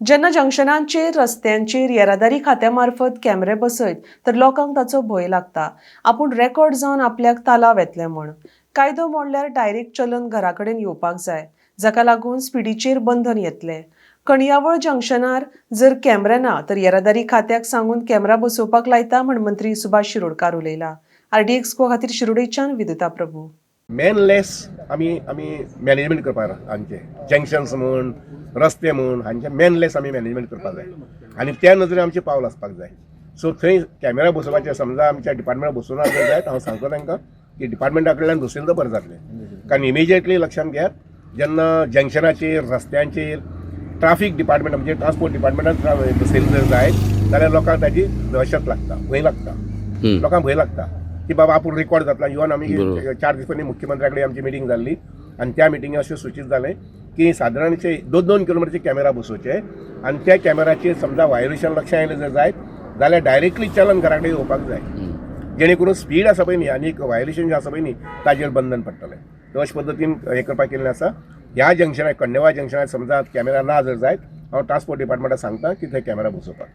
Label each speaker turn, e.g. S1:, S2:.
S1: जेन्ना जंक्शनांचेर रस्त्यांचेर येरादारी खात्या मार्फत कॅमेरे बसयत तर लोकांक ताचो भंय लागता, आपूण रेकॉर्ड जावन आपल्याक तालाव येतले म्हण. कायदो मोडल्यार डायरेक्ट चलन घरा कडेन येवपाक जाय, जाका लागून स्पिडीचेर बंधन येतलें. कणयावळ जंक्शनार जर कॅमेरा ना तर येरादारी खात्याक सांगून कॅमेरा बसोवपाक लायता म्हण मंत्री सुभाष शिरोडकार उलयला. आरडीएक्स गोवा खातीर शिरोडेच्यान विदुता प्रभू.
S2: मॅनलेस आमी आमी मॅनेजमेंट करपाक हांचे जंक्शन्स म्हण, रस्ते म्हण, हांचे मॅनलेस आमी मॅनेजमेंट करपाक जाय आनी त्या नदरेन आमचें पावल आसपाक जाय. सो थंय कॅमेरा बसोवपाचे समजा आमच्या डिपार्टमेंटाक बसोवना जर जायत, हांव सांगता तांकां की डिपार्टमेंटा कडल्यान बसयलें तर बरें जातलें. कारण इमिजिएटली लक्षांत घेयात, जेन्ना जंक्शनाचेर रस्त्यांचेर ट्राफीक डिपार्टमेंट म्हणजे ट्रान्सपोर्ट डिपार्टमेंटान बसयलें जर जायत जाल्यार लोकांक ताजी दहशत लागता, भंय लागता. लोकांक भंय लागता की बाबा आपूण रिकॉर्ड जातला. इवन आमी 4 दीस पयलीं मुख्यमंत्र्या कडेन आमची मिटींग जाल्ली आनी त्या मिटिंगे अशें सूचीत जालें की सादारणशे 2-2 किलोमिटरचे कॅमेरा बसोवचे आनी त्या कॅमेराचेर समजा व्हायोलेशन लक्षां आयलें जर जायत जाल्यार डायरेक्टली चलन घरा कडेन येवपाक जाय, जेणे करून स्पीड आसा पळय न्ही आनी व्हायोलेशन जें आसा पळय न्ही ताजेर बंधन पडटलें. तर अशे पद्दतीन हें करपाक केल्लें आसा. ह्या जंक्शनार, कंडेवा जंक्शनार समजा कॅमेरा ना जर जायत, हांव ट्रान्सपोर्ट डिपार्टमेंटाक सांगता की थंय कॅमेरा बसोवपाक.